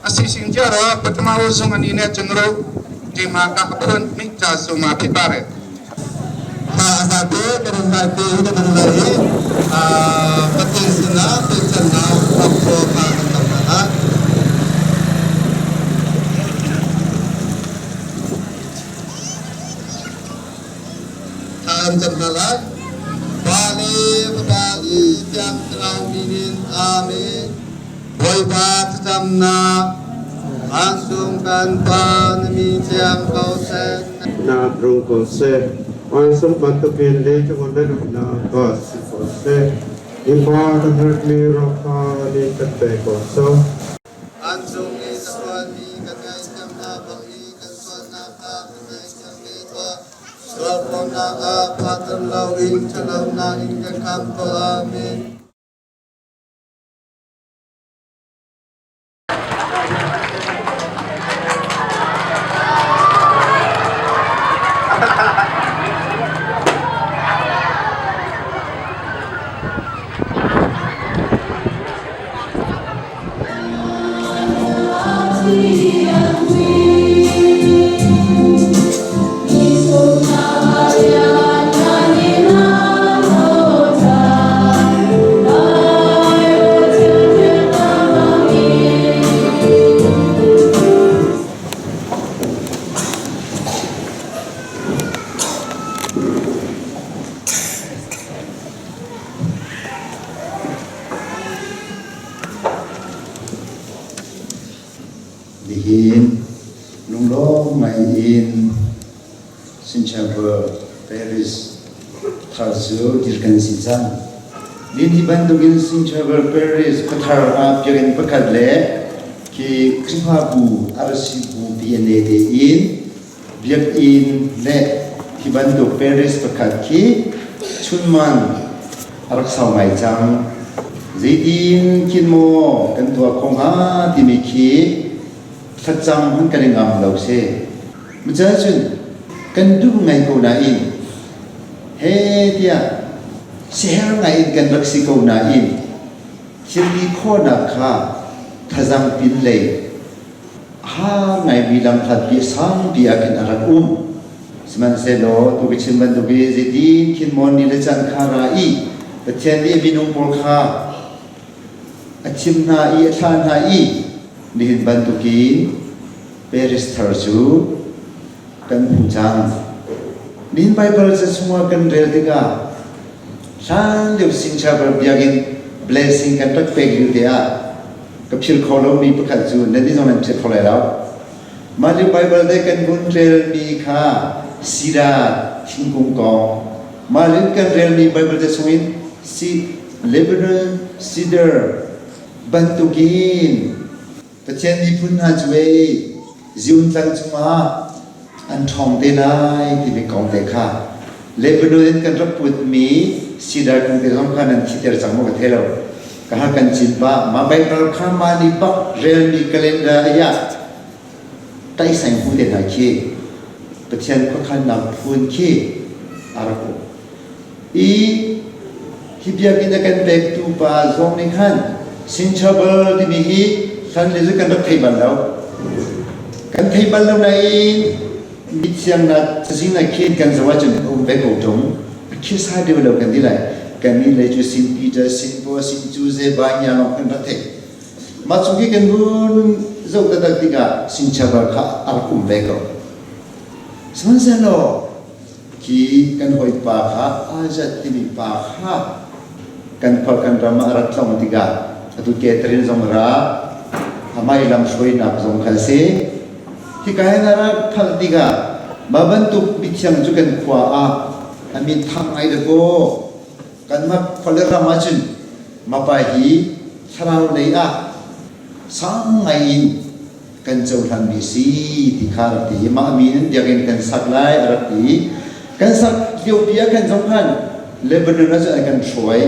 Asisingcaro ပထမဦးဆုံးအနေနဲ့ကျွန်တော်တို့ဒီမှာကအဖွင့်မိန့်ကြားဆိုမှာဖြစ်ပါတယ်။ ဟာအသာတေကရုဏာတေဟိတမနလာဟေအာပတိစနာပိစနာအဖောခာတမနာ Taan canhala Bali Bali Tiang Tlau Minin Amen Bawipa thlacamnak vancung kan Pa na mi thiang ko seh. Nak rung ko seh. Vancung bantukin leicung ah na duhnak tuah si ko seh. Nifa kan herhmi rawl kha ni kan pe ko sawh. Vancung i sualmi kan ngaihthiam hna bang i kan sualnak kha kan ngaihthiam ve tuah. Sualpawnak ah phater loin ṭhalonak in kan khamh tuah. Amen. Nihin lunglawm ngai in Sinchapur Paris thar cu dir kan si cang. Nihi bantukin Sinchapur Paris khuathar ah biakinn pakhat le khi Khrihfabu RC bu PNA tein biakinn le hi bantuk Paris pakhat khi chunman a rak sau ngai cang. Zeitin khin maw kan tuah kho hnga timi khi thlacam hmanh kan i ngam lo si. Maca cun kan duh ngai ko nain he tiah siher ngai in kan rak si ko nain thilri khawhnak kha thazang pin lei Ha ngaimi lamhlatpi sangpi ah khin a rak um. Sihmanhsehlaw tu ka chim bantuk i zeitin khin maw ni le caan kha ra i Pathian nih a minung pawl kha a thim hna i a thlah hna i nihin bantukin Paris thar cu kan hmu cang. Nihin Baibal ca chungah kan rel tikah hlan lio Singchapel biakinn blessing kan rak pek lio te ah ka phil kho lomi pakhat cu nan nih zong nan phil kho lai lo. Mah lio Baibal te kan vun relmi kha Sida thingkung kong mah lio kan relmi Baibal te chungin si Lebanon cedar bantukin Pathian miphun hna cu ei Zion tlang cungah an ṭhawng te lai timi kong te kha Lebanon in kan rak putmi cedar kung te zong kha nan thiter cang maw ka thei lo. Ka ha kan cin pah. Mah Baibal kha mah nih bak relmi calendar ayah taiseng hu te hna khi Pathian khuakhannak phun khi a rak um. I hi biakinn a kan pektu pa zong nih khan Sinchabal timi hi hlan le cu kan rak thei bal lo. Kan thei bal lo nain mithiang na cazin ah khin kan zoh ahcun a um ve ko ṭung. A khisa deuh lo kan ti lai. Kan nih lei cu Sin Peter, Sin Paul, Sin Cuze, Ba Ngia lawng kan rak theih. Mah chung khi kan vun zoh taktak tikah Sinchabal kha a rak um ve ko. Sihmanhsehlaw Khi kan hawipa kha Azat timi pa kha kan khua kan ram ah a rat tlong tikah atu Catherine zong ra amah i lamhruainak zong kha a si. Hika hin a rak phanh tikah mah bantuk mithiang cu kan khua ah a min thang ngai dakaw. Kanmah khua le ram ahcun mapa hi thlarau lei ah sang ngai in kan cohlanmi si ti kha rak ti i mah min in biakinn kan sak lai a rak ti. Kan sak liopi ah khan zong khan Lebanon ah cun an kan hruai,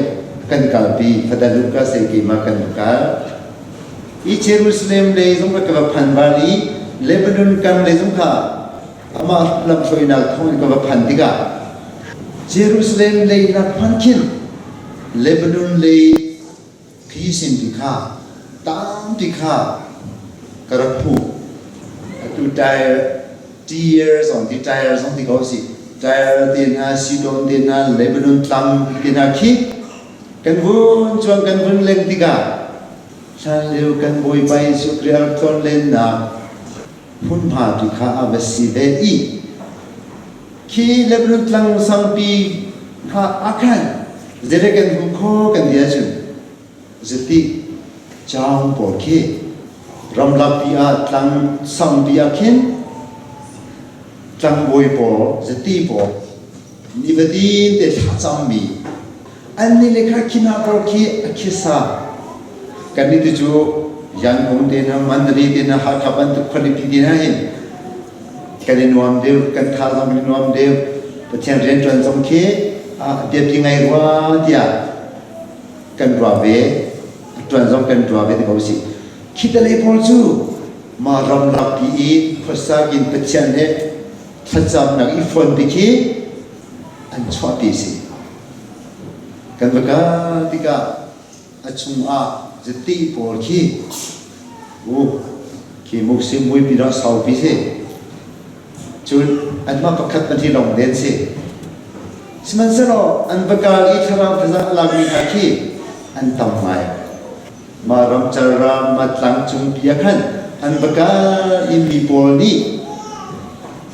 kan kalpi. Father Lucas he keimah kan kal. I Jerusalem lei zong ka va phan bal i Lebanon kam lei zong kha amah lamhruainak thawng in ka va phan tikah Jerusalem lei nak hmanh khin Lebanon lei Khi sin ti kha tampi kha Ka rak hmuh. Atu Tyre, Tyre zong ti Tyre zong ti ko si. Tyre te hna, Sidon te hna, Lebanon tlang te hna khi kan vun chuang kan vun leng tikah hlanlio kan Bawipa Jesuh Khrih a rak tlawn lennak hmunhma tu kha a va si ve i khi Lebanon tlang sangpi kha a khan zeidah kan hmuh khawh kan ti ahcun Ziti caung pawl khi ramlakpi ah tlang sangpi ah khin tlangbawi pawl ziti pawl nifatin te thlacammi an nih le kha khi hna pawl khi a khisa kan nih tu cu Yangon te hna Mandalay te hna Hakha bantuk khualipi te hna hin kan i nuam deuh kan tha zong kan i nuam deuh Pathian rianṭuan zong khi a biapi ngai rua tiah kan ruah ve ṭuan zong kan ruah ve te ko si khi talei pawl cu ma ramlak pi i khuasak in Pathian he thlacamnak i fon pi khi an chuahpi si kan va kal tikah a chungah zati pawl khi u khi muksim muipi dah saupi si Cun anmah pakhat pahnih lawng den si. Sihmanhsehlaw an va kal i thlarau thazaang a lakmi hna khi an tam ngai. Mah ramcar ram, mah tlang cung pi ah khan an va kal i mi pawl nih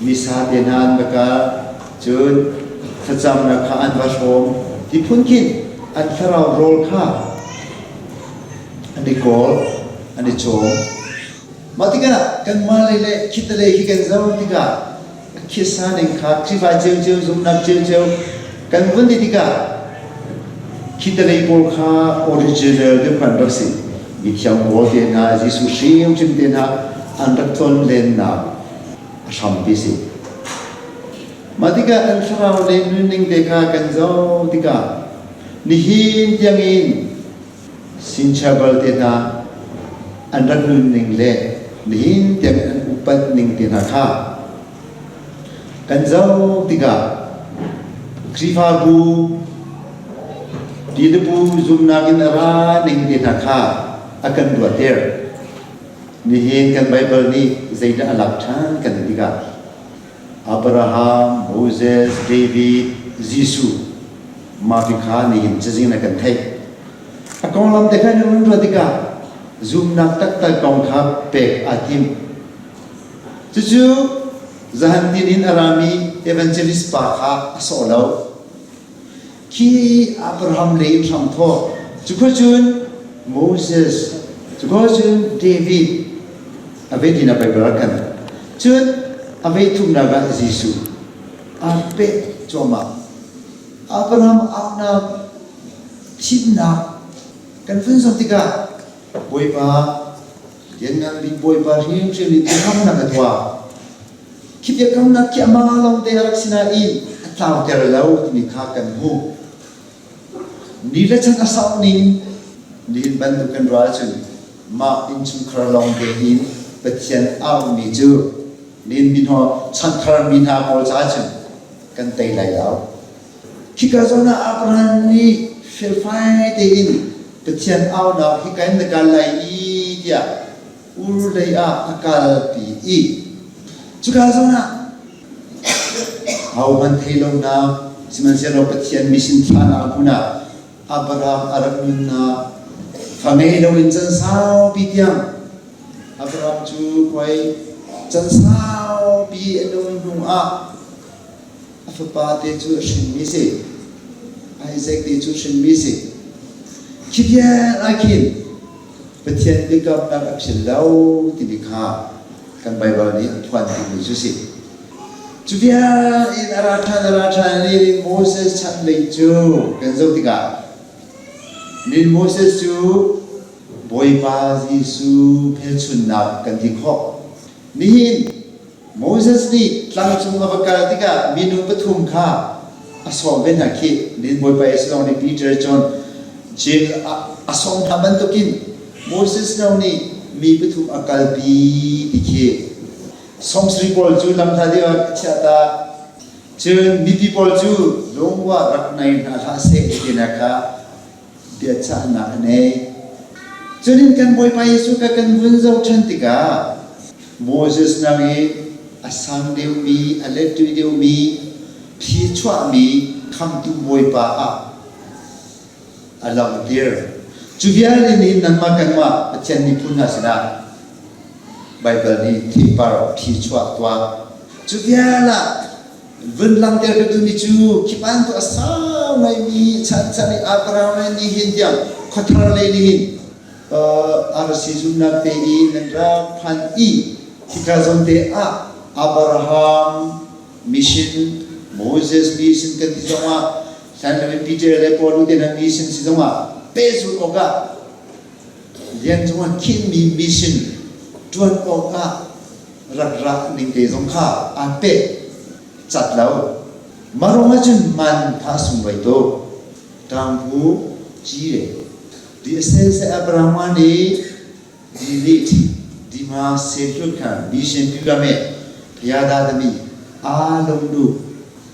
misa te hna an va kal. Cun thlacamnak kha an va hrawm. Ti phun khin an thlarau rawl kha an i kawl, an i cawm. Mah tikah kanmah lei le khitalei khi kan zoh tikah khisa ning kha Khrihfa ciocio zumhnak ciocio kan vun ti tikah khitalei pawl kha original deuh kan rak si. Mithiang pawl te hna, Jesuh hrimhrim te hna an rak tlawn lennak a hrampi si. Mah tikah an thlarau le nunning te kha kan zoh tikah nihin tiangin Sinchabal te hna an rak nunning le nihin tiang an upat ning te hna kha kan zoh tikah Khrihfabu tilipu zumnak in a ra ning te hna kha a kan ruahter. Nihin kan Baibal nih zeidah a lak ṭhan kan ti tikah Abraham, Moses, David, Jesuh mah ti kha nihin cazin a kan theih. A konglam te kha na run ruah tikah zumnak taktak kong kha pek aa tim. Cucu zahan tin in a rami evangelist pa kha a sawh lo. Khi Abraham lei in hram thawk. Cu khua cun Moses, cu khua cun David, a ve tinak Baibal ah kan. Cun a ve thumnak ah Jesuh aa peh cuahmah. Abraham auhnak, thimnak kan vun zoh tikah Bawipa, Lianngan Bik Bawipa hrimhrim nih biakamnak a tuah. Khi biakamnak khi amah lawngte a rak si nain a tlauter lo timi kha kan hmuh. Ni le chan a sau ning nihin bantuk kan ruah ahcun mah innchungkhar lawngte in Pathian aumi cu nihin mi hna chanthar mi hna pawl caah cun kan tei lai lo. Khika zawn ah Abraham nih felfai tein Pathian aunak hika in na kal lai i tiah Ur lei ah a kalpi i cuka zawn ah ahohmanh thei lonak sihmanhsehlaw Pathian mission thlahnak hmun ah Abraham a rak nunnak fa ngei loin can saupi tiang Abraham cu khuai can saupi a nung hnu ah a fapa te cu a hrinmi si Isaac te cu hrinmi si khi vial ah khin Pathian biakamnak a phil lo timi kha kan Baibal nih a phuan timi cu si. Cu vial in a ra ṭhan a ra ṭhan i Moses chan lei cu kan zoh tikah nin Moses cu Bawipa Jesuh hmelchunhnak kan ti khawh. Nihin Moses nih tlangcung a va kal tikah minu pathum kha a sawm ve hna khi. Nin Bawipa Jesuh zong nih Peter, John, James a sawm hna bantukin Moses zong nih mi pathum a kalpi ti khi. 70 pawl cu lam hla deuh ah a chiah ta. Cun mipi pawl cu lungwa rak nei hna hlah seh ti kha biachahnak a nei. Cunin kan Bawipa Jesuh kha kan vun zoh ṭhan tikah Moses nak i a sang deuhmi, a let deuhmi, phi chuahmi khamtu Bawipa ah a langhter. Cu vialte nih nangmah kanmah Pathian miphun hna sinah Baibal nih theipar phi chuah tuah. Cu vial ah vun langhter ka duhmi cu khi bantuk a sau ngaimi chanchan i Abraham le nihin tiang khuathar le nihin RC zumnak te i nan rak phan i khika zawn te ah Abraham mission Moses mission kan ti zongah hlan lo in Peter le Paul te hna mission si zongah pehzulh awkah lian cungah khinmi mission ṭuan awkah rak ra ning te zong kha aa peh cat lo. Marong ahcun man tha sunglawi tuk. Ṭangphu ci le di se Abraham nih di di ma se hlut kha mission pi ka me phaya da dami a lung du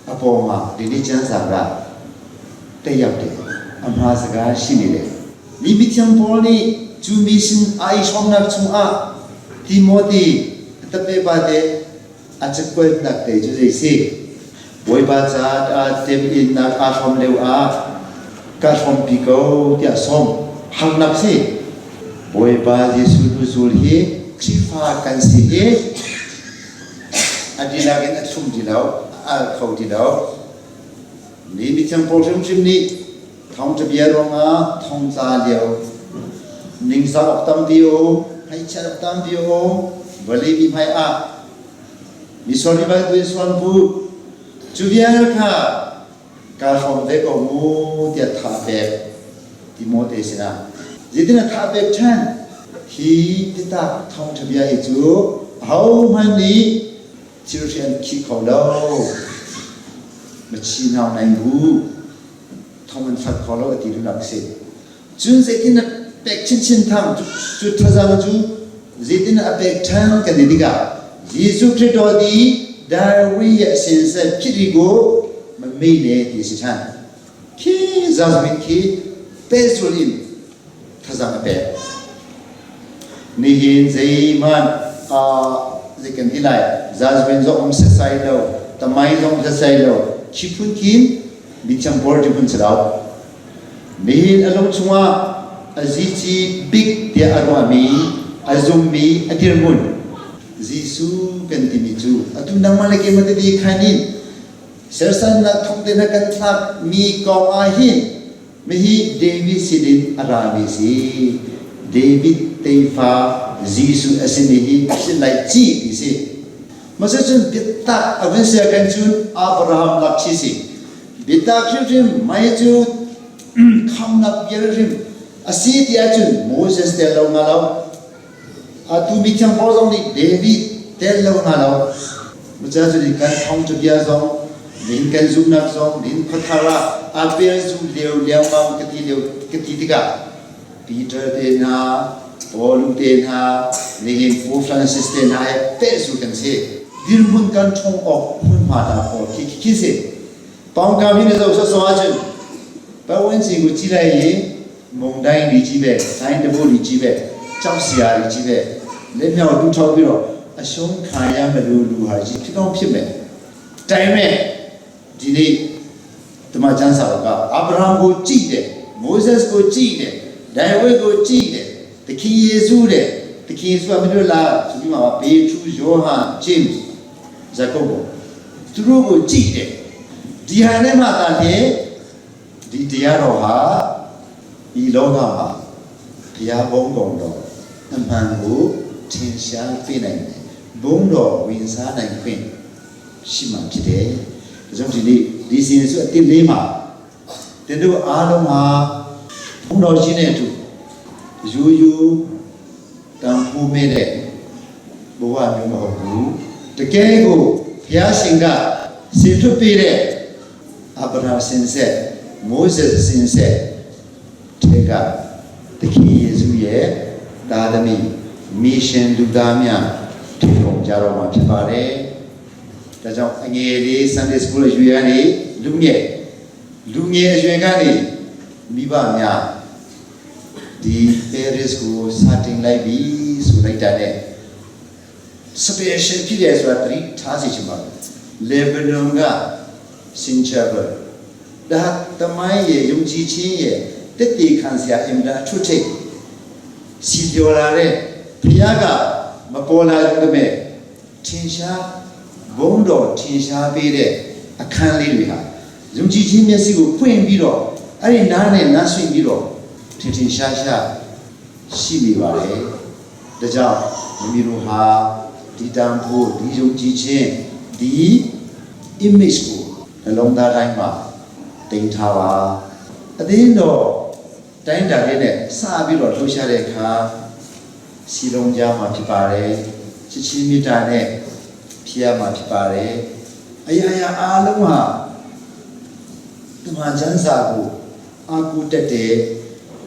a pawng ah dini chan sa ra te yak te a hma saka shi ni le mi mithiang Paul nih cu mission a i hrawmnak chungah Timothy a tape pa te a cakuatnak te cu zei si Bawipa ca temhinnak aa hrawm lio ah ka hrawmpi ko tiah sawm harnak si Bawipa Jesuh nuzul hi Khrihfa kan si hi a dihlak in a thlum ti lo a al kho ti lo mi mithiang Paul hrimhrim nih thawngṭha bia ruangah thongtla lio ningzak awk tampi um ngaihchiat awk tampi um vawlei mi hmai ah misual mi bantukin sual pu cu vial kha kaa hrawm ve ko mu tiah tha pek Timote sinah zeitin a tha pek ṭhan hi biatak thawngṭha bia hi cu ahohmanh nih thil hri an khih kho lo na chi nau nai bu thong an fat kho lo a ti duhnak a si. Cun zeitin a pek chinchin thang cu thazaang cu zeitin a pek ṭhan kan ti tikah Jesuh Khrih di diary a sin se phit ko mei ne ti si ṭhan. Khi zazmin khi pehzul in thazaang a pek. Nihin zeihmanh zei kan ti lai zazmin zong um setsai lo tamai zong setsai lo khi phun khin mithiang pawl ti phun si lo. Nihin a lung chungah a zici bik tiah a ruahmi, a zummi a dirhmun Jesuh kan timi cu atu nangmah le keimah tete khan in sersannak thong te hna kan thlak mi kong ah hin mihi David sinin a rami si. David tefa Jesuh a simi hi si lai ci ti si. Mase cun biatak a vun sia kan cun Abraham lak chi si. Biatak hrimhrim mei cu khamnak bia hrim a si ti ahcun Moses tel lo nga lo. Atu mithiang Paul zong nih David tel lo nga lo. Maca cu kan thong cu bia zong nihin kan zumhnak zong nihin khuathar ah a pel zu leo liangmang ka ti leo ka ti tikah Peter te hna Paul te hna nihin Pope Francis te hna he pehzul kan si. Dirhmun kan ṭhong awk hmunhma hna pawl khi khi si. Pawngkam hi na zoh sawsawh ahcun pawenci ku ci lai i mongdaing ri ci ve, saindabu ri ci ve, chausia ri ci ve, le miao du ṭhau biro a sung khaya malu lu har ci phikong phim me. Tai me dini tuma chan sa ka Abraham ko ci de Moses ko ci de David ko ci de သခင်ယေရှုတဲ့သခင်ယေရှုကမင်းတို့လာဆိုပြီးမှပေတရုယောဟန်ဂျိမ်းဇာကုပ်ကိုသူတို့ကိုကြည့်တယ်ဒီဟာနဲ့မှသာလျှင်ဒီတရားတော်ဟာဒီလောကမှာဘုရားဘုန်းတော်တော်အမှန်ကိုထင်ရှားပြနိုင်တယ်ဘုန်းတော်ဝင်စားနိုင်ခွင့်ရှိမှဖြစ်တယ်ဒါကြောင့်ဒီနေ့ဒီစီရင်စုအတစ်လေးမှာ တင်တို့အားလုံးဟာဘုန်းတော်ကြီးနဲ့အတူယူယူတန်ဖိုးမဲ့တဲ့ဘဝမျိုးမဟုတ်ဘူးတကယ်ကိုဘုရားရှင်ကစေလွှတ်ပေးတဲ့အာဗြဟံစင်ဆက်မိုးဆက်စင်ဆက်ထေကသခင်ယေရှုရဲ့သားသမီးမီရှင်လူသားများထူထောင်ကြတော့မှာဖြစ်ပါတယ်ဒါကြောင့်အငယ်လေး Sunday School ရွေကနေလူငယ်လူငယ်အရွယ်ကနေမိဘများ ဒီ Paris ကိုစတင်လိုက်ပြီဆိုလိုက်တာနဲ့ special ဖြစ်တယ်ဆိုတာသတိထားစီချင်ပါတယ် Lebanon က Sinchaba ဒါတမိုင်းရဲ့ယုံကြည်ခြင်းရဲ့တက်တည်ခံစရာအင်မတန်အထွတ်ထိပ်စီပြောလာတဲ့ဘုရားကမပေါ်လာရုံတမဲ့ထင်ရှားဘုန်းတော်ထင်ရှားပေးတဲ့အခန်းလေးတွေဟာယုံကြည်ခြင်းမျက်စိကိုဖွင့်ပြီးတော့အဲ့ဒီနားနဲ့နားဆွင့်ပြီးတော့ထင်ထင်ရှားရှားရှိနေပါတယ်။ဒါကြောင့်မိမိတို့ဟာဒီတန်ဖို့ဒီယုံကြည်ခြင်းဒီ image ကိုနှလုံးသားတိုင်းမှာတင်ထားပါအသင်းတော်တိုင်းတာလေးနဲ့စပြီးတော့လှုပ်ရှားတဲ့အခါစီလုံးကြမှာဖြစ်ပါတယ်ချစ်ချင်းမေတ္တာနဲ့ဖြစ်ရမှာဖြစ်ပါတယ်အရာရာအားလုံးဟာတမန်ကျမ်းစာကိုအာကူတက်တယ်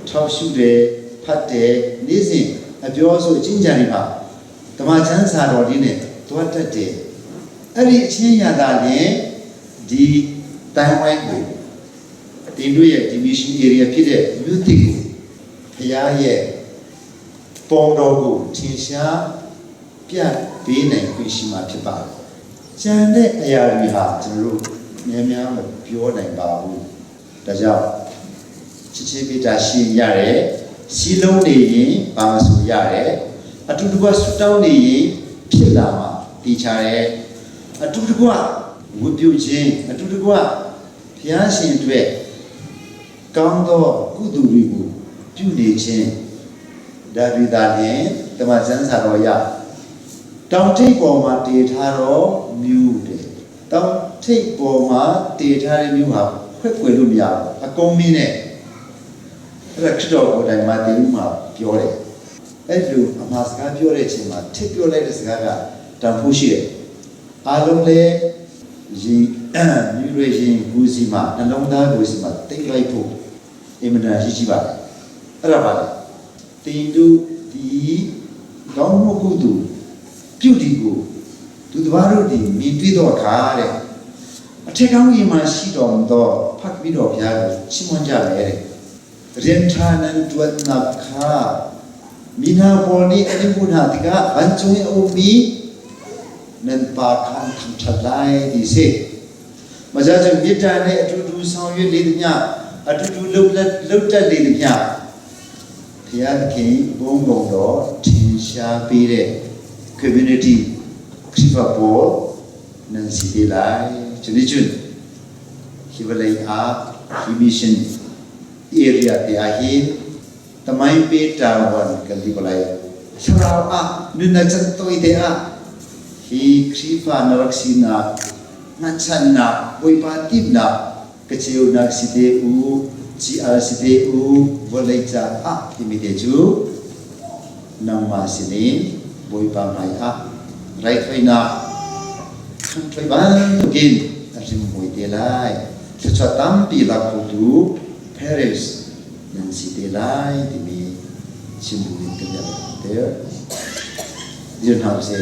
ထောက်ရှုတယ်ဖတ်တယ်နေ့စဉ်အပြောဆိုအကျင့်ကြံတွေမှာတမန်ကျမ်းစာတော်လေးနဲ့တွားတက်တယ်အဲ့ဒီအချင်းရတာလျင်ဒီတိုင်းဝိုင်းကိုတင်တို့ရဲ့ဒီ mission area ဖြစ်တဲ့မြို့တိကိုဘုရားရဲ့ပုံတော်ကိုထင်ရှားပြပေးနိုင်ခွင့်ရှိမှာဖြစ်ပါတယ်။ကျန်တဲ့အရာတွေဟာကျွန်တော်တို့များများမပြောနိုင်ပါဘူး။ဒါကြောင့်ချစ်ချင်းမေတ္တာရှိရင်ရတယ်။စီလုံးနေရင်ပါမဆိုရတယ်။အတူတကွဆုတောင်းနေရင်ဖြစ်လာမှာတည်ချတယ်။အတူတကွဝတ်ပြုခြင်းအတူတကွဘုရားရှင်အတွက်ကောင်းသောကုသိုလ်တွေကိုပြုနေခြင်းဒါတွေသာလျှင်တမန်ကျမ်းစာတော်ရတောင်ထိပ်ပေါ်မှာတည်ထားတော့မြူးတယ်တောင်ထိပ်ပေါ်မှာတည်ထားတဲ့မြူးဟာခွက်ွယ်လို့မရဘူးအကုန်မင်းနဲ့အဲ့ဒါခရစ်တော်ကိုယ်တိုင်မာတေဥမှာပြောတယ်အဲ့လိုအမှားစကားပြောတဲ့အချိန်မှာထစ်ပြောလိုက်တဲ့စကားကတန်ဖိုးရှိတယ်အားလုံးလည်းရင်မြူရရင်ကူစီမှာနှလုံးသားကူစီမှာတိတ်လိုက်ဖို့အင်မတန်ရှိရှိပါတယ်အဲ့ဒါပါလေတင်တို့ဒီကောင်းမှုကုသိုလ်ပြုတ်ဒီကိုသူတစ်ပါးတို့ဒီမြင်တွေ့တော့အခါတဲ့အထက်ကောင်းကြီးမှာရှိတော်မူသောဖတ်ပြီးတော့ဘုရားကိုချီးမွမ်းကြမယ်တဲ့ရင်ထာနံတွတ်နာခာမိနာပေါ်နီအနိမုနာတိကဗန်ချုံအုံမီနန်ပါခန်ထမ်ချလိုက်ဒီစေမကြကြမေတ္တာနဲ့အတူတူဆောင်ရွက်လေသည်မြအတူတူလှုပ်လက်လှုပ်တက်လေသည်မြဘုရားသခင်ဘုန်းကုန်တော်ထင်ရှားပေးတဲ့ community ခရစ်ဖပေါ်နန်စီဒီလိုက်ကျွန်တော်ကျွန်းဟိဝလိအာဟီမီရှင် area te ahin tamai pe tawan kali balai shrao a nuna chan toi te a hi khrifa narak si na ngan chan na boipa tim na kacheu nak si te u chi a si te u volai cha a ti mi te chu nang ma si ni boipa mai a rai thoi na khang thoi ban gin rim mui te lai cha tam pi la ko tu Paris nan si te lai timi chim bu in kan ya te yun hau se.